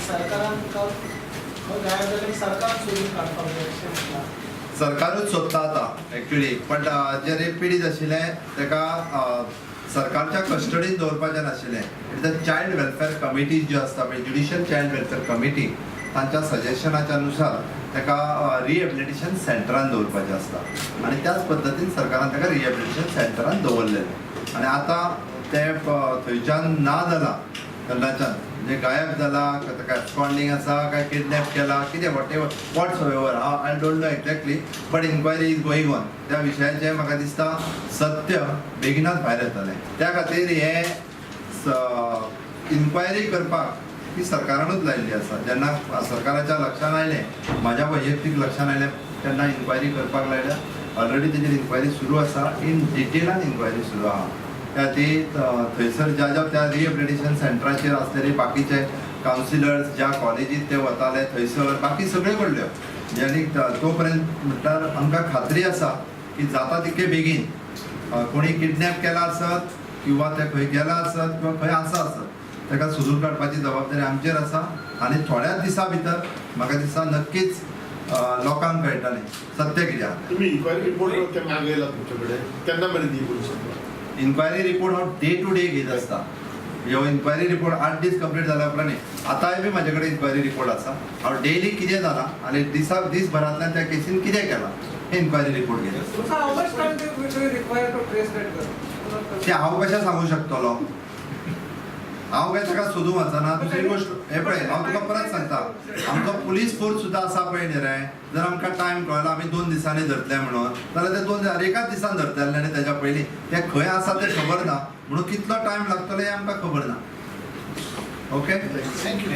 सरकारान खंय गायब जालें, सरकारान सोदून काडपाक जाय अशें म्हटलां. सरकारूच सोदता आतां एक्चुली, पण जे रेप पिडीत आशिल्लें ताका सरकारच्या कस्टडीन दवरपाचें नाशिल्लें. It the child welfare committee ज्यो आसता पळय, ज्युडिशियल चायल्ड वेलफेअर कमिटी, तांच्या सजेशनाच्या नुसार ताका रिहेबिलिटेशन सेंटरान दवरपाचें आसता आनी त्याच पद्दतीन सरकारान ताका रिहेबिलिटेशन सेंटरान दवरलेलें आनी आतां तें थंयच्यान ना जाला तेन्नाच्यान, म्हणजे गायब जाला, ताका एब्सकॉन्डिंग आसा काय किडनॅप केला, कितें, whatever, whatsoever, I don't know exactly, but inquiry is going on. त्या विशयाचें म्हाका दिसता सत्य बेगिनाच भायर येतलें. त्या खातीर हें इन्क्वायरी करपाक ती सरकारानूच लायिल्ली आसा. जेन्ना सरकाराच्या लक्षान आयलें, म्हाज्या वैयक्तीक लक्षान आयलें, तेन्ना इन्क्वायरी करपाक लायल्या. ऑलरेडी तेजेर इन्क्वायरी सुरू आसा, इन डिटेलान इन्क्वायरी सुरू आहा. त्या खातीर थंयसर ज्या ज्या त्या रिहेबिलिटेशन सेंटराचेर आसलेले बाकीचे कावन्सिलर्स, ज्या कॉलेजीत ते वताले थंयसर, बाकी सगळे कडल्यो आनी तो पर्यंत म्हटल्यार आमकां खात्री आसा की जाता तितके बेगीन कोणी किडनॅप केला आसत किंवा ते खंय गेला आसत किंवा खंय आसा आसत, ताका सोदून काडपाची जबाबदारी आमचेर आसा आनी थोड्याच दिसां भितर म्हाका दिसता नक्कीच लोकांक कळटलें सत्य कितें आहा. तुम्ही इन्क्वायरी रिपोर्ट केन्ना मागयला तुमचे कडेन? केन्ना मेरेन दी करू? इन्क्वायरी रिपोर्ट हांव डे टू डे घेत आसता. ह्यो इन्क्वायरी रिपोर्ट 8 दीस कंप्लीट जाल्या उपरांत न्ही, आतांय बी म्हाजे कडेन इन्क्वायरी रिपोर्ट आसा. हांव डेली कितें जालां आनी दिसा दीसभरांतल्यान त्या केसीन कितें केलां हें इन्क्वायरी रिपोर्ट घेत आसता. So how much time do you require to trace that girl? ते हांव कशें सांगू शकतलो? हांव काय ताका सोदूंक वचना. दुसरी गोश्ट, हें पळय, हांव तुका परत सांगता, आमचो पुलीस फोर्स सुद्दां आसा पळय न्ही रे, जर आमकां टायम कळ्ळो आमी 2 दिसांनी धरतले म्हणून, जाल्यार ते 2 एकाच दिसान धरतले आनी तेज्या पयलीं ते खंय आसा तें खबर ना, म्हणून कितलो टायम लागतलो हें आमकां खबर ना. Okay. Thank you.